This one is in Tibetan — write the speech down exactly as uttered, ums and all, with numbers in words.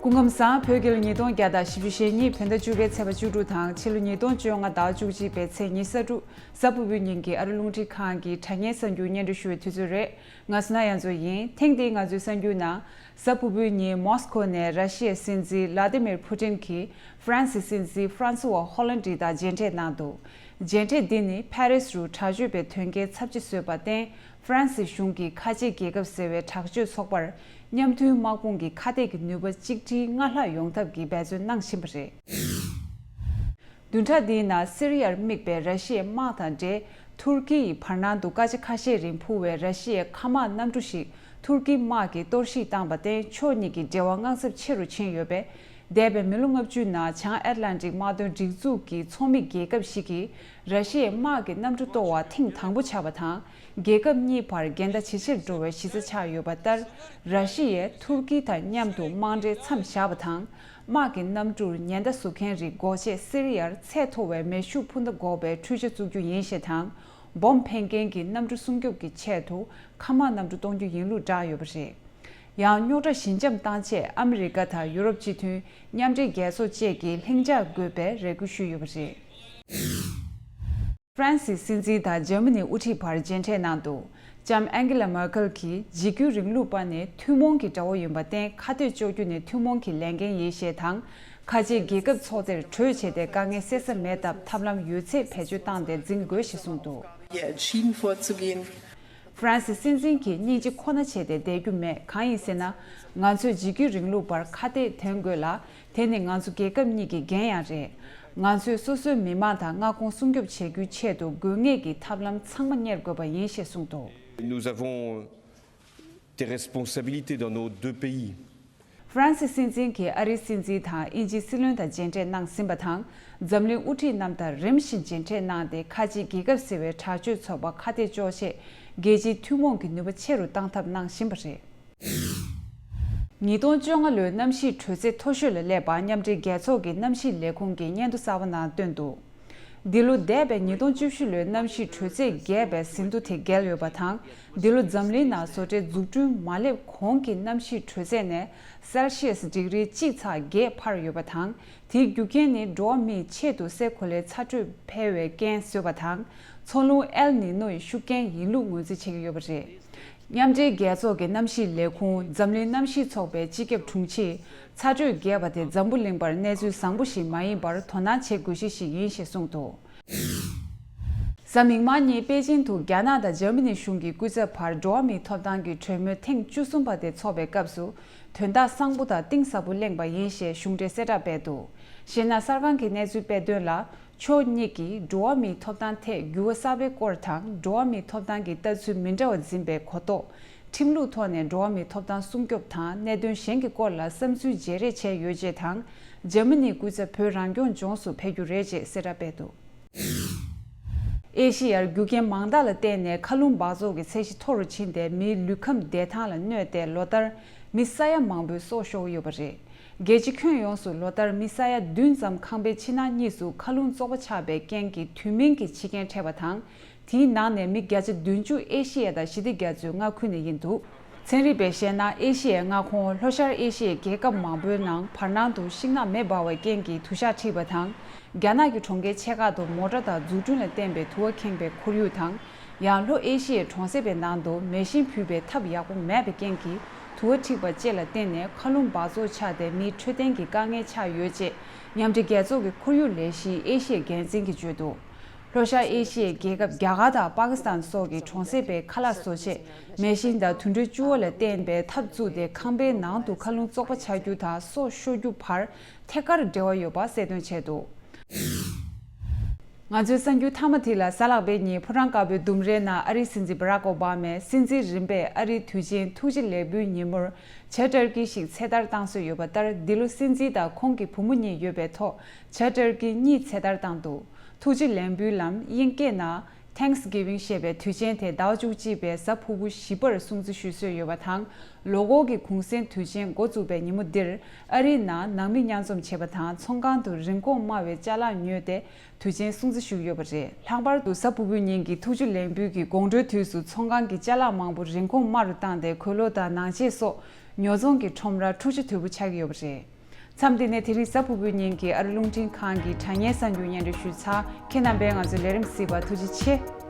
སྐུ་ཁམས་བཟང་། བོད་རྒྱལ་ལོ་ཉིས་སྟོང་བརྒྱ་དང་བཞི་བཅུ་ཞེ་གཉིས་བོད་ཟླ་བཅུ་པའི་ཚེས་པ་བཅུ་དྲུག་དང་ཕྱི་ལོ་ཉིས་སྟོང་བཅོ་ལྔ་ཟླ་བ་བཅུ་གཅིག་པའི་ཚེས་ཉི་ཤུ་རྩ་དྲུག་གཟའ་ཕུར་བུའི་ཉིན་གྱི་ཨ་རི་རླུང་འཕྲིན་ཁང་གི་དྲ་བརྙན་གསར་འགྱུར་སྙན་སྒྲོན་ཞུ་བའི་དུས་ཚོད་རེད། ང་སུ་ན་ཡ་མཚོ་ཡིན། ཐེངས་འདིའི་ང་ཚོའི་གསར་འགྱུར་ནང་། གཟའ་ཕུར་བུའི་ཉིན་མོ་སི་ཀོ་ནས་ར་ཤི་ཡའི་སྲིད་འཛིན་བླ་ཏི་མིར་ཕུ་ཏིན་གྱིས་ཧྥ་རན་སིའི་སྲིད་འཛིན་ཧྥ་རན་སི་ཝ་ཧོ་ལན་ཏི་དང་མཇལ་འཕྲད་གནང་འདུག་མཇལ་འཕྲད་འདི་ནི་ཕ་རི་སི་རུ་དྲག་སྤྱོད་པའི་དོན་རྐྱེན་ཚབས་ཆེ་བཟོས་པར་བརྟེན། ཧྥ་རན་སི་གཞུང་གིས་ཁ་ཆེ་རྒྱལ་ཁབ་ཟེར་བའི་དྲག་སྤྱོད་ཚོགས་པར་མཉམ་མཐུན་དམག་དཔུང་གི་ཁ་གཏད་ཀྱི་ནུས་པ་གཅིག་ཁྲིའི་སྔར་ལྷག་ཡོང་ཐབས་ཀྱི་འབད་བརྩོན་གནང་བཞིན་པ་རེད། བདུན་ཕྲག་འདིའི་ནང་སི་རི་ཡར་དམིགས་པའི་ར་ཤི་ཡའི་དམག་དང་འབྲེལ། ཐུར་ཀི་ཡི་བར་སྣང་དུ་སྐར་ཆ་ཁ་ཤས་རིང་འཕུར་བའི་ར་ཤི་ཡའི་མཁའ་དམག་གནམ་གྲུ་ཞིག་ཐུར་ཀི་དམག་གིས་གཏོར་བཤིག་བཏང་པར་བརྟེན། ཕྱོགས་གཉིས་ཀྱི་འབྲེལ་བ་དངངས་འཚབ་ཆེ་རུ་ཕྱིན་ཡོད་པས། འདས་པའི་མི་ལོ་ལྔ་བཅུ་ནང་བྱང་ཨེཊ་ལན་ཊིག་དམག་དོན་སྒྲིག་འཛུགས་ཀྱི་ཚོགས་མི་རྒྱལ་ཁབ་ཞིག་གིས་ར་ཤི་ཡའི་དམག་གི་གནམ་གྲུ་གཏོར་བ་ཐེངས་དང་པོ་ཆགས་པ་དང་། རྒྱལ་ཁབ་གཉིས་བར་འགལ་ཟླ་ཇེ་ཆེར་འགྲོ་བའི་གཞི་རྩ་ཆགས་ཡོད་པ་ལྟར། ར་ཤི་ཡས་ཐུར་ཀི་དང་མཉམ་དུ་དམག་འབྲེལ་མཚམས་བཞག་པ་དང་། དམག་གི་གནམ་གྲུར་ཉེན་བརྡ་ཟུག་མཁན་རིགས་འགོག་ཆེད་སི་རི་ཡར་ཚད་མཐོ་བའི་མེ་ཤུགས་འཕུར་མདའ་འགོག་པའི་འཕྲུལ་ཆ་བཙུགས་རྒྱུ་ཡིན་ཞེས་དང་། འབོམ་འཕེན་མཁན་གྱི་གནམ་གྲུ་སྲུང་སྐྱོབ་ཀྱི་ཆེད་དུ་མཁའ་དམག་གནམ་གྲུ་གཏོང་རྒྱུ་ཡིན་ལུགས་བསྒྲགས་ཡོད་པ་རེད། ཡང་རྙོག་དྲ་ཞི་འཇམ་བཏང་ཆེད་ཨ་མི་རི་ཀ་དང་ཡུ་རོབ་སྤྱི་མཐུན། མཉམ་འབྲེལ་རྒྱལ་ཚོགས་བཅས་ཀྱིས་ལྷིང་འཇགས་དགོས་པའི་རེ་སྐུལ་ཞུས་ཡོད་པ་རེད། ཧྥ་རན་སིའི་སྲིད་འཛིན་དང་འཇར་མ་ནིའི་དབུ་ཁྲིད་བར་མཇལ་འཕྲད་གནང་འདུག་ལྕམ་ཨན་ཀི་ལ་མར་ཀལ་གྱིས་འཇིགས་སྐུལ་རིང་ལུགས་པ་ནི་ཐུན་མོང་གི་དགྲ་བོ་ཡིན་པར་བརྟེན། ཁ་གཏད་གཅོག་རྒྱུ་ནི་ཐུན་མོང་གི་ལས་འགན་ཡིན་ཞེས་དང་། ཁ་ཆེའི་རྒྱལ་ཁབ་ཚོགས་སྡེར་གྲོས་བྱས་ཏེ་དཀའ་ངལ་སེལ་ས་མེད་སྟབས། ཐབས་ལམ་ཡོད་ཚད་བེད་སྤྱོད་བཏང་སྟེ་འཛིང་དགོས་ཞེས་གསུངས་འདུག Hier entschieden vorzugehen. ཧྥ་རན་སིའི་སྲིད་འཛིན་གྱིས་སྙིང་རྗེ་ཁོ་ན་བྱས་ཏེ་བསྡད་རྒྱུ་མེད། གང་ཡིན་ཟེར་ན། ང་ཚོས་འཇིགས་སྐུལ་རིང་ལུགས་པར་ཁ་གཏད་འཐེན་དགོས་ལ། དེ་ནི་ང་ཚོ་རྒྱལ་ཁབ་གཉིས་ཀྱི་འགན་ཡང་རེད། ང་ཚོས་སོ་སོའི་མི་མང་དང་མངའ་ཁོངས་སྲུང་སྐྱོབ་བྱེད་རྒྱུའི་ཆེད་དུ་དགོས་ངེས་ཀྱི་ཐབས་ལམ་ཚང་མ་གཉེར་དགོས་པ་ཡིན་ཞེས་གསུངས་འདུག Nous avons des responsabilités dans nos deux pays. ཧྥ་རན་སིའི་སྲིད་འཛིན་གྱིས་ཨ་རིའི་སྲིད་འཛིན་དང་དབྱིན་ཇིའི་སྲིད་བློན་དང་མཇལ་འཕྲད་གནང་ཟིན་པ་དང་། འཛམ་གླིང་དབུ་ཁྲིད་རྣམས་དང་རིམ་བཞིན་མཇལ་འཕྲད་གནང་སྟེ། ཁ་ཆེའི་རྒྱལ་ཁབ་ཟེར་བའི་དྲག་སྤྱོད་ཚོགས་པ་ཁ་གཏད་གཅོག་ཆེད། རྒྱལ་སྤྱིའི་ཐུན་མོང་གི་ནུས་པ་ཆེ་རུ་བཏང་ཐབས་གནང་བཞིན་པ་རེད། ཉིས་སྟོང་བཅོ་ལྔ་ལོའི་གནམ་གཤིས་དྲོད་ཚད་མཐོ་ཤོས་ལ་སླེབས་པ། མཉམ་འབྲེལ་རྒྱལ་ཚོགས་ཀྱི་གནམ་གཤིས་ལས་ཁུངས་ཀྱིས་སྙན་ཐོ་གསར་པ་ནང་བཏོན་འདུག་འདི་ལོ་འདས་པའི་ཉིས་སྟོང་བཅུ་བཞི་ལོའི་གནམ་གཤིས་དྲོད་ཚད་རྒྱས་པའི་ཟིན་ཐོ་དེ་བརྒལ་ཡོད་པ་དང་། འདི་ལོ་འཛམ་གླིང་ནང་བཟོ་གྲྭའི་འཛུགས་སྐྲུན་མ་སླེབས་གོང་གི་གནམ་གཤིས་དྲོད་ཚད་ནས་སེལ་ཤི་ཡས་ཌིག་རི་གཅིག་ཚེག་བརྒྱད་འཕར་ཡོད་པ་དང་། དེའི་རྒྱུ་རྐྱེན་ནི་འགྲོ་བ་མིའི་ཆེད་དུ་སའི་གོ་ལའི་ཚ་དྲོད་འཕེལ་བའི་རྐྱེན་བཟོས་པ་དང་། མཚོ་རླུང་ཨེལ་ནི་ནོ་ཡི་ཤུགས་རྐྱེན་ཡིན་ལུགས་ངོས་འཛིན་བྱེད་ཀྱི་ཡོད་པ་རེད། མཉམ་འབྲེལ་རྒྱལ་ཚོགས་ཀྱི་གནམ་གཤིས་ལས་ཁུངས། འཛམ་གླིང་གནམ་གཤིས་ཚོགས་པའི་སྤྱི་ཁྱབ་དྲུང་ཆེས། ཚ་དྲོད་རྒྱས་པ་དེ་འཛམ་བུ་གླིང་པར་གནས་ཚུལ་བཟང་པོ་ཞིག་མ་ཡིན་པར་དོ་སྣང་བྱེད་དགོས་གཞི་ཞིག་ཡིན་ཞེས་གསུངས་འདུག་གཟའ་མིག་དམར་ཉིན་པེ་ཅིང་དུ་རྒྱ་ནག་དང་འཇར་མ་ནི་གཞུང་གི་སྐུ་ཚབ་བར་འགྲོ་བ་མིའི་ཐོབ་ཐང་གི་གྲོས་མོལ་ཐེངས་བཅུ་གསུམ་པ་དེ་འཚོགས་པའི་སྐབས་སུ། དོན་དག་གསང་པོ་དང་གཏིང་ཟབ་པོ་གླེང་བ་ཡིན་ཞེས་གཞུང་འབྲེལ་གསལ་བསྒྲགས་སྤེལ་འདུག་གཞན་ན་གསར་ཁང་གི་གནས་ཚུལ་སྤེལ་དོན་ལ། ཕྱོགས་གཉིས་ཀྱིས་འགྲོ་བ་མིའི་ཐོབ་ཐང་ཐད་འགྱུར་བ་གསར་པའི་སྐོར་དང་། འགྲོ་བ་མིའི་ཐོབ་ཐང་གི་ལྟ་ཚུལ་མི་འདྲ་བ་འཛིན་པའི་གོ་རྟོགས། ཁྲིམས་ལུགས་ཐོག་ནས་འགྲོ་བ་མིའི་ཐོབ་ཐང་སྲུང་སྐྱོབ་དང་གནད་དོན་གཞན་གྱི་སྐོར་ལ་བསམ་ཚུལ་བརྗེ་རེས་བྱས་ཡོད་ཅེས་དང་། འཇར་མ་ནིའི་སྐུ་ཚབ་བོད་རང་སྐྱོང་ལྗོངས་སུ་ཕེབས་རྒྱུ་རེད་ཅེས་གསལ་བསྒྲགས་སྤེལ་འདུག་ཨེ་ཤེ་ཡར་རྒྱུ་རྐྱེན་མང་དག་ལ་བརྟེན་ནས་མཁའ་རླུང་འབག་བཙོག་གི་ཚད་གཞི་མཐོ་རུ་ཕྱིན་ཏེ། མིའི་ལུས་ཁམས་བདེ་ཐང་ལ་གནོད་དེ། ལོ་ལྟར་མི་ས་ཡ་མང་པོའི་སྲོག་ཤོར་གྱི་ཡོད་པ་རེད། རྒྱལ་སྤྱི་ཁྱོན་ཡོངས་སུ་ལོ་ལྟར་མི་ས་ཡ་བདུན་ཙམ་ཁང་པའི་ཕྱི་ནང་གཉིས་སུ་མཁའ་རླུང་བཙོག་པ་ཆགས་པའི་རྐྱེན་གྱིས་དུས་མིན་གྱི་འཆི་རྐྱེན་འཕྲད་པ་དང་། དེའི་ནང་ནས་མི་བརྒྱ་ཆ་བདུན་ཅུ་ཨེ་ཤེ་ཡ་དང་ཞི་བདེ་རྒྱ་མཚོའི་མངའ་ཁུལ་ནས་ཡིན་འདུག་ཚན་རིག་པས་བཤད་ན། ཨེ་ཤེ་ཡའི་མངའ་ཁོངས་ལྷོ་ཤར་ཨེ་ཤེ་ཡའི་རྒྱལ་ཁབ་མང་པོའི་ནང་བར་སྣང་དུ་ཤིང་ནགས་མེ་འབར་བའི་རྐྱེན་གྱིས་དུ་ཞག་འཁྲིགས་པ་དང་། རྒྱ་ནག་གི་གྲོང་ཁྱེར་ཆེ་ཁག་ཏུ་མོ་ཊ་དང་འཛུགས་སྐྲུན་ལ་བརྟེན་པའི་དུ་བ་ཁེངས་པའི་ཁོར་ཡུག་དང་། ཡང་ལྷོ་ཨེ་ཤེ་ཡའི་གྲོང་གསེབ་པའི་ནང་དུ་མེ་ཤིང་འཕུད་པའི་ཐབས་ཡག་པོ་མེད་པའི་རྐྱེན་གྱིས་དུ་བ་འཁྲིགས་པ་བཅས་ལ་བརྟེན་ནས་མཁའ་རླུང་འབག་བཙོག་ཆགས་ཏེ་མིའི་འཕྲོད་བསྟེན་གྱི་དཀའ་ངལ་ཆགས་ཡོད་ཅེས་མཉམ་འབྲེལ་རྒྱལ་ཚོགས་ཀྱི་ཁོར་ཡུག་ལས་གཞིའི་ཨེ་ཤེ་ཡའི་འགན་འཛིན་གྱིས་བརྗོད་འདུག་ལྷོ་ཤར་ཨེ་ཤི་ཡའི་རྒྱལ་ཁབ་རྒྱ་གར་དང་པ་ཀི་སི་ཐན་སོགས་ཀྱི་གྲོང་གསེབ་པའི་ཁ་ལག་བཟོ་ཆེད་མེ་ཤིང་དང་དུད་འགྲོའི་སྐྱུར་བ་ལ་བརྟེན་པའི་ཐབ་བཙུགས་ཏེ་ཁང་པའི་ནང་དུ་མཁའ་རླུང་བཙོག་པ་ཆགས་རྒྱུ་དང་སྲོག་ཤོར་རྒྱུ་བར་ཐད་ཀར་འབྲེལ་བ་ཡོད་པ་གསལ་སྟོན་བྱས་འདུག་ང་ཚོའི་གསར་འགྱུར་མཐའ་མ་དེ་ལ། གཟའ་ལྷག་པའི་ཉིན་ཕོ་བྲང་དཀར་པོའི་ལྡུམ་རའི་ནང་ཨ་རིའི་སྲིད་འཛིན་བྷ་རག་ཨོ་བྷ་མས་སྲིད་འཛིན་རིམ་པས་ཨ་རིའི་དུས་ཆེན་ཐུགས་རྗེ་ལེགས་འབུལ་ཉིན་མོར་བྱ་ཊར་ཀི་ཞིག་ཚེ་ཐར་བཏང་སྲོལ་ཡོད་པ་ལྟར། འདི་ལོ་སྲིད་འཛིན་དང་ཁོང་གི་བུ་མོ་གཉིས་ཡོད་པའི་ཐོག་བྱ་ཊར་ཀི་གཉིས་ཚེ་ཐར་བཏང་འདུག་ཐུགས་རྗེ་ལེགས་འབུལ་ལམ་དབྱིན་སྐད་ནང་Thanksgiving ཞེས་པའི་དུས་ཆེན་དེ་ཟླ་བ་བཅུ་གཅིག་པའི་གཟའ་ཕུར་བུ་བཞི་པར་སྲུང་བརྩི་ཞུ་སྲོལ་ཡོད་པ་དང་། ལོ་འཁོར་གྱི་གུང་སེང་དུས་ཆེན་འགོ་བཙུགས་པའི་ཉིན་མོ་འདིར་ཨ་རིའི་ནང་ནང་མི་མཉམ་འཛོམས་བྱེད་པ་དང་། ཚོང་ཁང་དུ་རིན་གོང་དམའ་བའི་ཅ་ལག་ཉོས་ཏེ་དུས་ཆེན་སྲུང་བརྩི་ཞུས་ཡོད་པ་རེད། ལྷག་པར་དུ་གཟའ་ཕུར་བུའི་ཉིན་གྱི་ཐུགས་རྗེ་ལེགས་འབུལ་གྱི་དགོང་དྲོའི་དུས་སུ་ཚོང་ཁང་གི་ཅ་ལག་མང་པོ་རིན་གོང་དམའ་རུ་བཏང་སྟེ། གོས་ལོག་དང་ནང་ཆས་སོགས་ཉོ་ཚོང་གི་ཁྲོམ་ར་འཁྲུག་ཆ་དོད་པོ་ཆགས་ཀྱི་ཡོད་པ་རེད། མཚམས་འདི་ནས་དེ་རིང་གཟའ་ཕུར་བུའི་ཉིན་གྱི་ཨ་རི་རླུང་འཕྲིན་ཁང་གི་དྲ་བརྙན་གསར་འགྱུར་སྙན་སྒྲོན་ཞུས་ཚར། ཁྱེད་རྣམ་པས་ང་ཚོའི་ལས་རིམ་གཟིགས་པར་ཐུགས་རྗེ་ཆེ།